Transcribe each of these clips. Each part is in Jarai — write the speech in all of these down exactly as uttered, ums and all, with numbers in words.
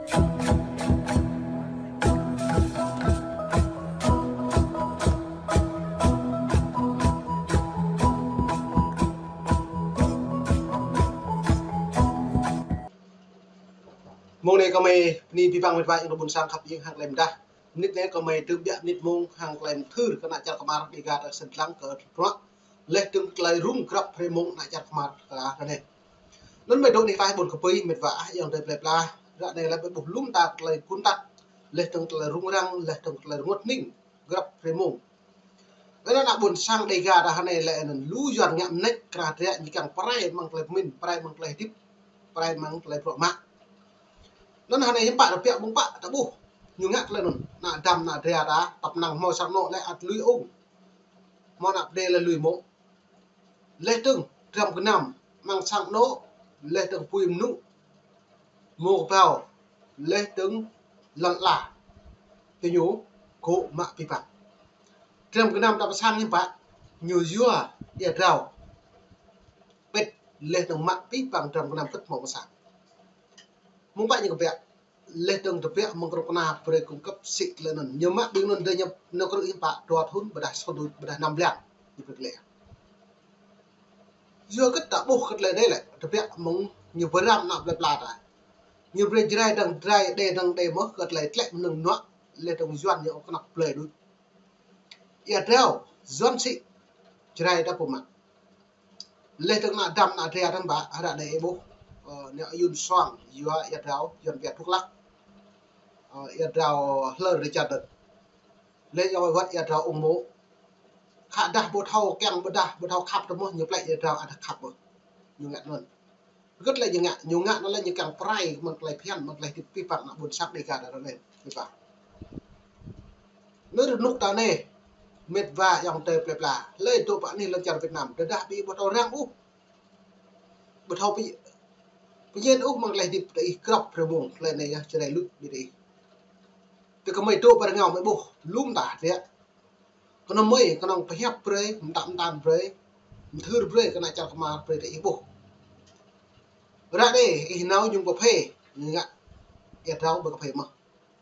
Mông anai kơmơi bơni abih bang met wa ayŏng adơi ƀuôn sang khăp hing hăng tơlơi pơdah. Mơnit anai kơmơi tơbiă mơnit mông hăng tơlơi mơthưr kơ ană čar kơmar Dega ta sĭt lăng kơ bruă. Laih dơ̆ng tơlơi rŭng grăp hrơi mông ană čar kơmar kơ anai. Anŭn mơi dŏ anih taih ƀôn kơpơi met wa ah ayŏng adơi plơi pla. Ră anai lĕ ƀu ƀuh lŏm ta tơlơi gun tăk. Laih dơ̆ng tơlơi rŭng răng, laih dơ̆ng tơlơi rơngot hning grăp hrơi mông. Anŭn ană ƀuôn sang Dega ta hơnai lĕ anŭn lu Yuan ngă mơneč kra triă ñu kiăng pơrai mơ̆ng tơlơi pơmĭn, pơrai mơ̆ng tơlơi hơdip, pơrai mơ̆ng tơlơi bruă mă. Anŭn hơnai hiư̆m pă tơbiă mơ̆ng pă ta ƀuh. Ñu ngă tơlơi anŭn. Ană Adam, ană Dega ta, tăp năng hmâo sang anŏ lĕ ăt lui ung. Hmâo ană pơdai lĕ lui mô̆. Laih dơ̆ng, dram gơnam, amăng sang anŏ, laih dơ̆ng apui mơnŭ, mơ̆ kơbao, laih dơ̆ng lŏn ala. Tơ ñu, gŏ mă abih bang. Dram gơnam ta pơ sang hiư̆m pă, ñu yua ia drao. Pĭt, laih dơ̆ng mă abih bang dram gơnam kơ̆t hmâo pơ sang. Mơ̆ng pă ñu kơbiă, laih dơ̆ng tơbiă mơ̆ng kơnuk kơna brơi cung cấp sĭ tơlơi anŭn. Ñu mă ƀing anŭn dơ̆ng ñu, ñu krư̆ hiư̆m pă, dua thŭn, ƀôdah sa thŭn, ƀôdah năm blan. Ñu brơi tơlơi. Yua kơ ta ƀuh kơ tơlơi anai lĕ, tơbiă mơ̆ng ñu pơrăm ană plơi pla ta. Ñu brơi Jrai dơ̆ng Jrai, Đê dơ̆ng Đê mơ̆, kơ tơlơi tlĕ mơnơ̆ng nuă, laih dơ̆ng Yuan ñu kơnăk blơi đôč. Ia drao, Yuan sĭ, Jrai ta pơmă. Laih dơ̆ng ană Adam ană Dega ta ƀă, ră anai ih ƀuh, ơ, ñu Yuan Suang, yua ia drao, Yuan pia thuốc lắc. Ơ, ia drao hlơr rơčat đơ̆t. Laih yua wơ̆t ia drao ung mô̆. Khă dah ƀu thâo kiăng ƀôdah, ƀu thâo khăp tơ mơ̆, ñu plĕ ia drao ăt khăp mơ̆. Ñu ngă anŭn. Gơ̆t lĕ ñu ngă, ñu ngă anŭn lĕ ñu kiăng pơrai mơ̆ng tơlơi phiăn, mơ̆ng tơlơi hơdip abih bang ană ƀuôn sang Dega ta anai, abih bang. Anŭn rơnŭk ta anai, met wa ayŏng adơi plơi pla, hlơi dŏ pơ anih lŏn čar Việt Nam, tơdah ƀing ih ƀu thâo răng ôh. Ƀu thâo pơñen ôh mơ̆ng tơlơi hơdip ta ih grăp hrơi mông, tơlơi anai yơh Jrai luč ƀing ta ih. Tơ kơmơi dŏ pơ rơngiao mơi ƀuh, lŏm ta hơdră. Kơnơ̆ng mơi, kơnơ̆ng pơhiăp brơi, mơtă mơtăn brơi, mơthưr brơi, kơ ană čar kơmar brơi ta ih ƀuh. Ră anai, ih nao ñu pơphê, ñu ngă ia drao ƀơi kơphê mơ̆.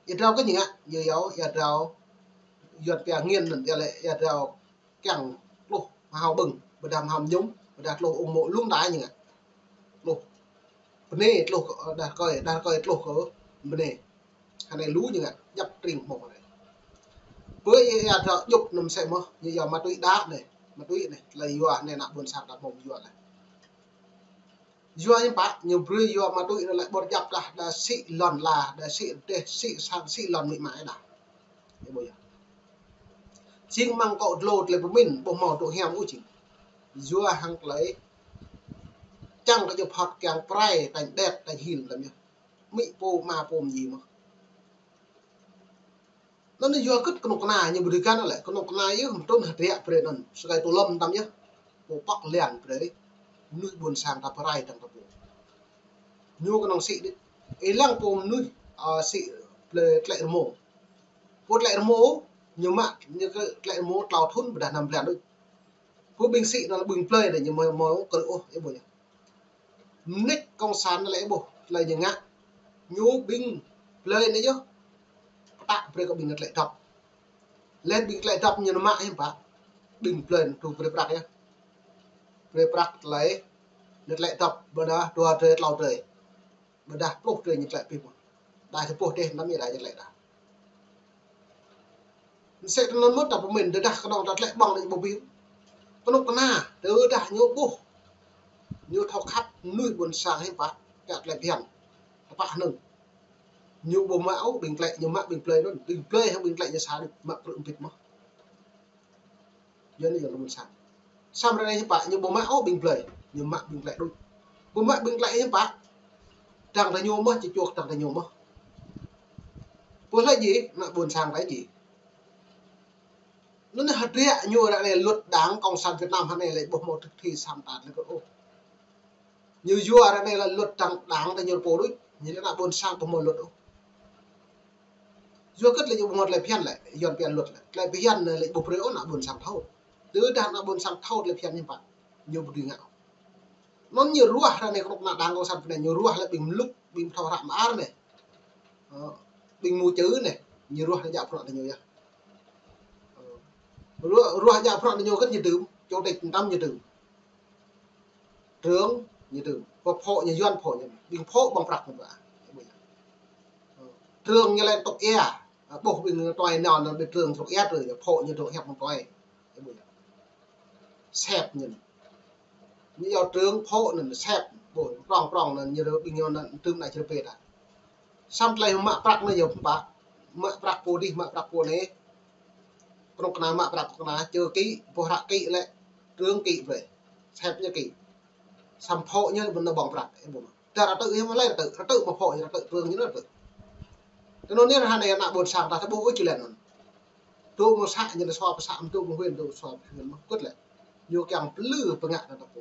Ia drao kơ ñu ngă, ñu yua ia drao Yuan pia nghiện anŭn, ia lĕ ia drao kiăng tluh mơhao ƀơ̆ng, ƀôdah mơhao mơñum, ƀôdah tluh ung mô̆ lŏm ta ñu ngă. Tluh bơnai, tluh kơ, ơ, đah rơkơi, đah rơkơi tluh kơ bơnai. Hơnai lu ñu ngă, djăp tring hmâo hơnai. Ƀơi ia drao djŏp anŭn mơsĕ mơ̆, ñu yua ma túy đá anai, ma túy anai, tơlơi yua anai ană ƀuôn sang ta hmâo yua anai. Yua hiư̆m pă, ñu brơi yua ma túy anŭn lĕ ƀu djăp dah, dah sĭ lŏn ala, dah sĭ rơdêh, sĭ sang, sĭ lŏn amĭ ama ih dah. Ih ƀuh yơh. Jing mơ̆ng akŏ dlô tơlơi pơmĭn, ƀu hmâo dŏ hiam ôh jing. Yua hăng tơlơi čang kơ djŏp hŏt kiăng pơrai, tañ đet, tañ hil tăm yơh. Amĭ pô, ama pô mơñi mơ̆. Anŭn yua kơ kơnuk kơna ñu ƀu dưi găn lĕ, kơnuk kơna yơh mơtrŭn hơdră brơi anŭn, sơkai tơlŏm tăm yơh. Pô pŏk lian brơi, mơnuih ƀuôn sang ta pơrai dơ̆ng ta pô. Ñu kơnơ̆ng sĭ đĭ, ih lăng pô mơnuih, ơ, sĭ blơi tlĕ rơmô. Pô tlĕ rơmô, ñu mă, ñu kơ tlĕ rơmô tlâo thŭn ƀôdah năm blan đôč. Pô ƀing sĭ anŭn lĕ ƀing blơi đôč, ñu mơ̆, mơ̆ kơ ôh, ih ƀuh yơh. Mơneč kông san lĕ ƀuh, tơlơi ñu ngă. Ñu ƀing blơi anai yơh. Pơtă brơi kơ ƀing tlĕ dŏp. Laih ƀing tlĕ dŏp ñu mă hiư̆m pă. Ƀing blơi anŭn tŭ brơi prăk yơh. Brơi prăk tơlơi. Ñu tlĕ dŏp, ƀôdah dua drơi, tlâo drơi. Ƀôdah pluh drơi ñu tlĕ pĭ mơ̆n. Đa čơpôh dêh, năm ih đa ñu tlĕ đa. Mơsĕ tơnŭn mơ̆ ta pơmĭn, tơdah kơnơ̆ng ta tlĕ ƀơ̆ng đĭ ƀu ƀing. Kơnuk kơna, tơdah ñu ƀuh. Ñu thâo khăp mơnuih ƀuôn sang hiư̆m pă, kiăng tlĕ phiăn. Tơpă hơnơ̆ng. Ñu ƀu mă ôh ƀing tlĕ, ñu mă ƀing blơi anŭn. Ƀing blơi hăng ƀing tlĕ ñu sa đĭ mă prư̆ mbĭt mơ̆. Yua anai yơh ană ƀuôn sang. Samơ̆ ră anai hiư̆m pă, ñu ƀu mă ôh ƀing blơi, ñu mă ƀing tlĕ đôč. Ƀu mă ƀing tlĕ hiư̆m pă. Dăng ta ñu mơ̆, či čuh dăng ta ñu mơ̆. Pơ lĕ jing, ană ƀuôn sang ta jing. Anŭn hơdră ñu ră anai luật đảng cộng sản Việt Nam hơnai lĕ ƀu hmâo thực thi samơ̆ ta lĕ kơ ôh. Ñu yua ră anai lĕ luật đảng, đảng ta ñu pô đôč, ñu lĕ ană ƀuôn sang ƀu hmâo luật ôh. Yua kơ lĕ ñu ƀu hmâo tơlơi phiăn lĕ, Yuan phiăn luật lĕ. Tơlơi phiăn lĕ ƀu brơi ôh ană ƀuôn sang thâo. Tơdah ană ƀuôn sang thâo tơlơi phiăn hiư̆m pă, ñu ƀu dưi ngă. Anŭn ñu ruah ră anai kơnuk kơna đảng cộng sản Việt Nam ñu ruah lĕ ƀing mlŭk, ƀing thâo hră mơar anai. Ơ, ƀing mơ̆ng čư̆ anai, ñu ruah anai djă bruă tơ ñu yơh. Ơ, ruah, ruah djă bruă tơ ñu kơ ñu dưm, chủ tịch tăm ñu dưm. Trưởng ñu dưm, pơ phó ñu yuan phó ñu, ƀing phó ƀơ̆ng prăk ñu ƀă. Ơ, trưởng ñu lĕ tŏk ia, ơ, ƀuh ƀing tuai nao anŭn ƀing trưởng tŏk ia, trưởng ñu phó ñu dưm hiăp mơ̆ng tuai. Sếp ñu. Ñu yua trưởng phó anŭn sếp, ƀuh, prong prong anŭn ñu rơ ƀing ñu anŭn dưm anai črơ pê ta. Samơ̆ tơlơi mă prăk anai yơh pă. Mă prăk pô dih, mă prăk pô anai. Kơnuk kơna mă prăk kơnuk kơna, čơ kĭ, ƀuh hră kĭ lĕ, trưởng kĭ brơi. Sếp ñu kĭ. Samơ̆ phó ñu ƀu nao ƀơ̆ng prăk, ơ, ƀuh. Tơ rơtơ ñu mă lĕ rơtơ, rơtơ mă phó ñu rơtơ, trưởng ñu rơtơ. Tơ anŭn anai ră anai ană ƀôn sang ta tơ ƀuh ôh či lĕ anŭn. Tơ mơ̆ng să ñu tơ sua pơ să, tơ mơ̆ng huyện tơ sua pơ huyện mơ̆ kŭt lĕ. Ñu kiăng plư pơngă ta tơ pô.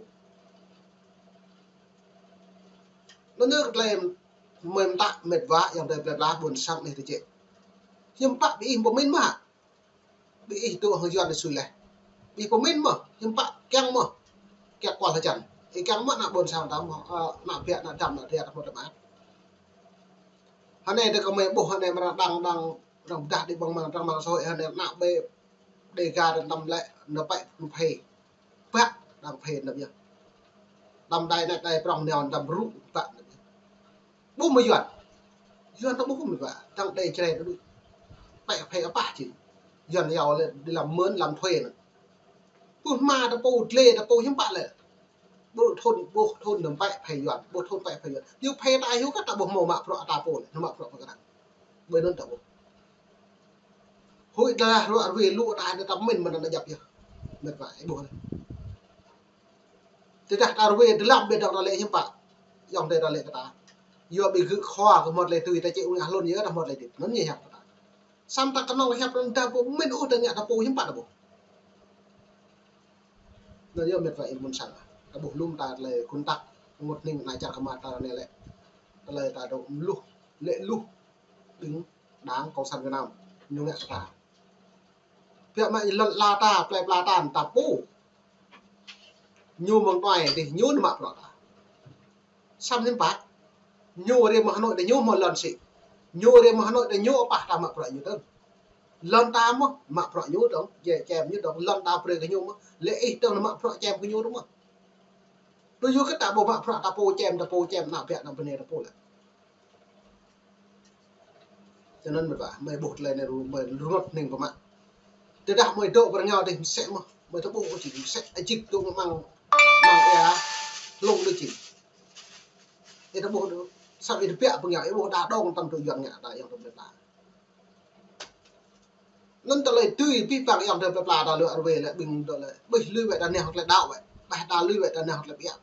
Anŭn anai kơ tơlơi mơ̆ mơta mĕt wa ayŏng adơi plơi pla ƀôn sang anai tơ jĕ. Hiư̆m pă ƀing ih pơmĭn mơ̆. Ƀing ih tŭ hăng yuan tơ sui leh. Ƀing ih pơmĭn mơ̆, hiư̆m pă kiăng mơ̆. Kiăng kual hơjăn. Ih kiăng mơ̆ ană ƀôn sang ta mơ̆, ơ, ană biă, ană dăm, ană ria ta mơ̆ tơmă. Hơnai tơ kơmơi ƀuh, hơnai mơ̆ đang, đang, đang pơdah đĭ ƀơ̆ng mơ̆ng, đang mơ̆ng sôi, hơnai ană ƀĕ Đêga tơm lĕ, nao pĕ, nao phê. Pă, đang phê nao yơh. Tơm đai anai đai prong nao tơm rŭ, pă nao yơh. Ƀu mơ̆ yuan. Yuan ta ƀu mơ̆ pă. Đang đai čơrai ta đuaĭ. Pĕ phê apah či. Yuan yua lĕ đi làm mướn, làm thuê anŭn. Ƀu hmua ta pô, dlê ta pô hiư̆m pă lĕ. Ƀu thun, ƀu thun nao pĕ phê yuan. Ƀu thun pĕ phê yuan. Yua phê ta yua kơ ta ƀu hmâo mă bruă ta pô lĕ. Nao mă bruă pơkơnang. Ƀơi anŭn ta ƀuh. Huĭ ta ruă ruê lu ta anai ta mĭn mơ̆n anŭn djăp yơh. Mĕt wa, ih ƀuh anai. Tơdah ta ruê dơlăm ƀĕ dŏng ta lĕ hiư̆m pă. Ayŏng adơi ta lĕ kơ ta. Yua ƀing gơ̆ khua kơ mơ̆t lĕ tui ta čĕ ung ah lŏn yơh ta mơ̆t lĕ tui. Anŭn ñu hiăp kơ ta. Samơ̆ ta kơnơ̆ng hiăp anŭn ta ƀu mĭn ôh ta ngă ta pô hiư̆m pă ta ƀuh. Anŭn yơh mĕt wa ih ƀôn sang. Ta ƀuh lŏm ta tơlơi kơnơ̆ng tơ̆k. Mŭt ning anai čar kơmă ta anai lĕ. Tơlơi ta dŏ mluh, lĕ luh. Ƀing Đảng Cộng sản Việt Nam ñu ngă kơ ta. Biă mă lŏn la ta, plơi pla ta, ta pô. Ñu mơ̆ng tuai dih, ñu nao mă bruă ta. Samơ̆ hiư̆m pă. Ñu rai mơ̆ng Hà Nội dih, ñu hmâo lŏn sĭ. Ñu rai mơ̆ng Hà Nội dih, ñu apah ta mă bruă ñu dơ̆ng. Lŏn ta mơ̆, mă bruă ñu dơ̆ng, jĕ čem ñu dơ̆ng, lŏn ta brơi kơ ñu mơ̆, lĕ ih dơ̆ng nao mă bruă čem kơ ñu dơ̆ng mơ̆. Tui yua kơ ta ƀu mă bruă ta pô čem, ta pô čem, ană biă ană bơnai ta pô lĕ. Tơ anŭn mĕt wa, mơi ƀuh tơlơi anai ru, mơi rơngot hning pơmă. Tơdah mơi dŏ pơ rơngiao dih mơsĕ mơ̆, mơi ta ƀuh ôh či, mơsĕ ajik tŭ mơ̆ng, mơ̆ng ia, hlung đôč či. Ih ta ƀuh đôč, samơ̆ ih ta biă pơ rơngiao, ih ƀuh đa đŏng tăm tŭ yuan ngă ta ayŏng adơi plơi pla. Anŭn tơlơi tui pih păng ayŏng adơi plơi pla ta lui arwê lĕ ƀing dŏ lĕ. Ƀuh lui wĕ ta neh hŏt tơlơi đaŏ wĕ. Ƀuh ta lui wĕ ta neh hŏt tơlơi biă wĕ.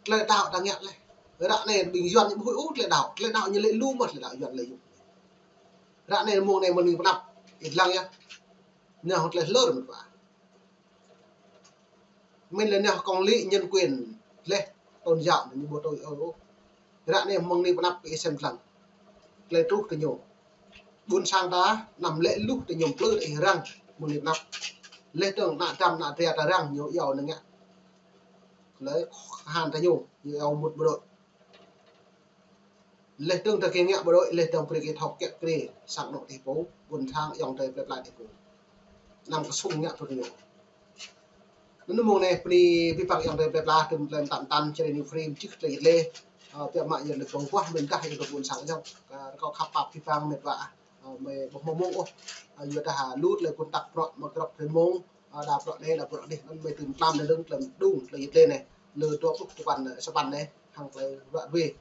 Tơlơi đaŏ ta ngă lĕ. Ră anai ƀing yuan ñu ƀu huĭ ôh tơlơi đaŏ. Tơlơi đaŏ ñu lĕ lu mơ̆ tơlơi đaŏ yuan lĕ yŭ. Ră anai mơ̆ng anai mơ̆ng ning pơnăp. Ih lăng yơh. Neh hŏt tơlơi hlơr mơ̆n pă. Mĭn lĕ neh công lý nhân quyền lĕ tôn giáo ñu ƀu tui ôh. Ră anai mơ̆ng ning pơnăp kơ ih sem lăng. Tơlơi truh tơ ñu. Ƀôn sang ta, anăm lĕ luh tơ ñu plư ih răng mơ̆ng ning pơnăp. Lĕ tơ̆ng ană dăm ană ria ta răng ñu iâu nao ngă. Lĕ khan tơ ñu, ñu iâu mŭt bộ đội. Lĕ tơ̆ng ta kơ ngă bộ đội, lĕ tơ̆ng brơi kơ thâo kiă kriê, sang anŏ tih pô, ƀôn sang ayŏng adơi plơi pla tih pô. Anăm kơsŭng ngă tui ñu. Anŭn mơ̆ng anai bơni pih păng ayŏng adơi plơi pla, tơm tơlơi mơtam mơtam, čơrê ñu free, mơčih tơlơi yet lê. Ơ, biă mă yơh lĕ pơ̆ng kuah, mơ̆n kah yơh kơ ƀôn sang ayŏng. Ơ, rơkâo khăp pap pih păng mĕt wa. Ơ, mơi ƀuh mơ̆ng mơ̆ng ôh. Ơ, yua dah lu tơlơi kơnơ̆ng tơ̆k bruă, mă grăp tơlơi mơ̆ng. Ơ, đa bruă anai, đa bruă adih, anŭn mơi tŭm tlam anai dơ̆ng, tlam đung, tlam yet lê anai. Lơ dua pluh tơpăn, ơ, sapăn anai, hăng tơlơi ruă ruê.